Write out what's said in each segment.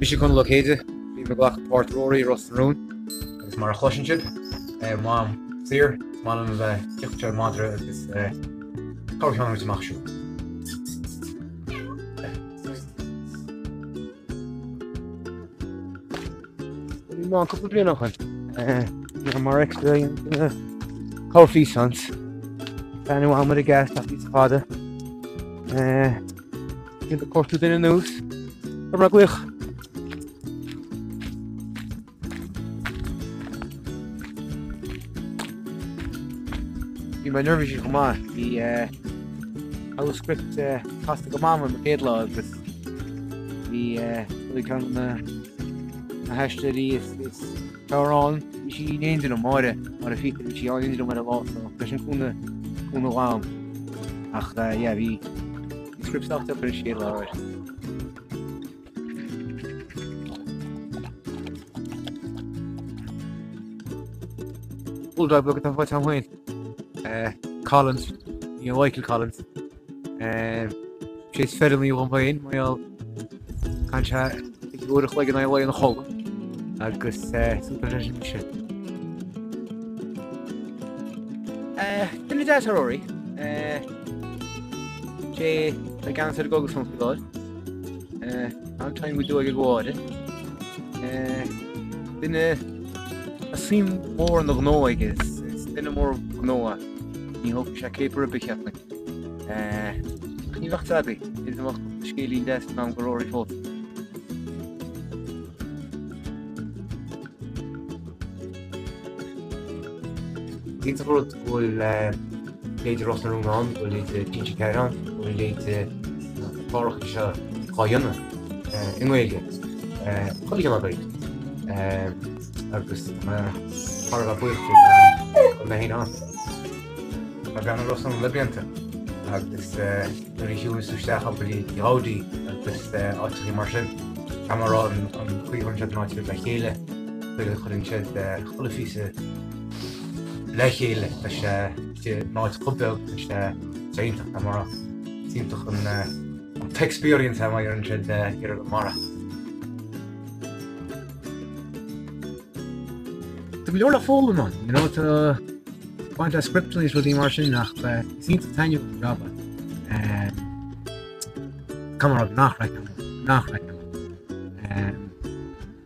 Mise Conall Ó Céide, bím ag glacadh páirt Rory i Ros na Rún agus mar a chloiseann sibh, m'am saor, is maith liom a bheith ag ciochtadh an mhadra agus corrcheann a thabhairt amach siúl. Bhí mé ann cúpla bliain ó shin. Bhí mar extra corrfhíseán. Bean amháin ar an gceas ach níos fada. Bhí na cuartú duine anuas. Ar mar glaoch. Bhí mé neirbhíseach chomh maith. Bhí an script casta go maith mar mo chéad lá agus bhí ceann de na haisteoirí is fearr ann. Bhí sí in éindí liom, Máire, Máire Phíotair, bhí sí in éindí liom ar an lá so leis an cúnamh cúnamh dham. Ach yeah, bhí script sách deacair an chéad lá air. Bulldog beag atá faighte agam féin. Collins, ní Michael Collins. Sé is feiliúnaí dhom féin, mar gheall caitheann sé ag uair a chloig in aghaidh an lae ina chodladh agus súpar leis an mise. Duine deas é Rory. Sé i gceannas ar an gCógaslann faoi láthair. An-time go deo ag Mháire. Duine tá suim mhór ina ghnó aige, is duine mór gnó é. Ní thógfaidh sé caper ar bith cheapfainn. Ach ní bheadh dadaí, is amach scéilín deas in am go Rory fós. Is iontach an rud go bhfuil leithéid Ros na Rún ann, go bhfuil leithéid TG4 ann, go bhfuil leithéid na cláracha seo á dhéanamh i nGaeilge. Chuile cheann agaibh. Agus thar a bheith buíoch go bhfuil mé féin ann. Tá bean i Ros na Rún le blianta agus nuair a shiúlann tú isteach go dtí Gaudí agus áiteachaí mar sin, tá mé ag rá an chaoi a chuireann siad an áit le chéile, chaoi a chuireann siad chuile phíosa le chéile, tá sé in áit chomh beag, tá sé tá sé iontach, tá mé ag rá. Is iontach an an t-experience é mar a deireann siad thiar i gConamara. Tá go leor le foghlaim ann, you know, tá baint le scripteanna is rudaí mar sin ach is iontach taitneamhach an jab é. Caithfidh mé a rá an-chraic ann, an-chraic ann.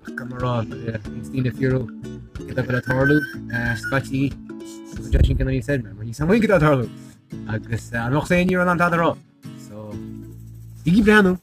Ach caithfidh mé a rá nuair a bhíonns daoine ag fiafraí céard atá le tarlú scaití agus deir sin níos airme, mar níl a fhios agam céard atá ag tarlú. Agus an rocht é ní raibh an tada a rá. So, bígí ag breathnú!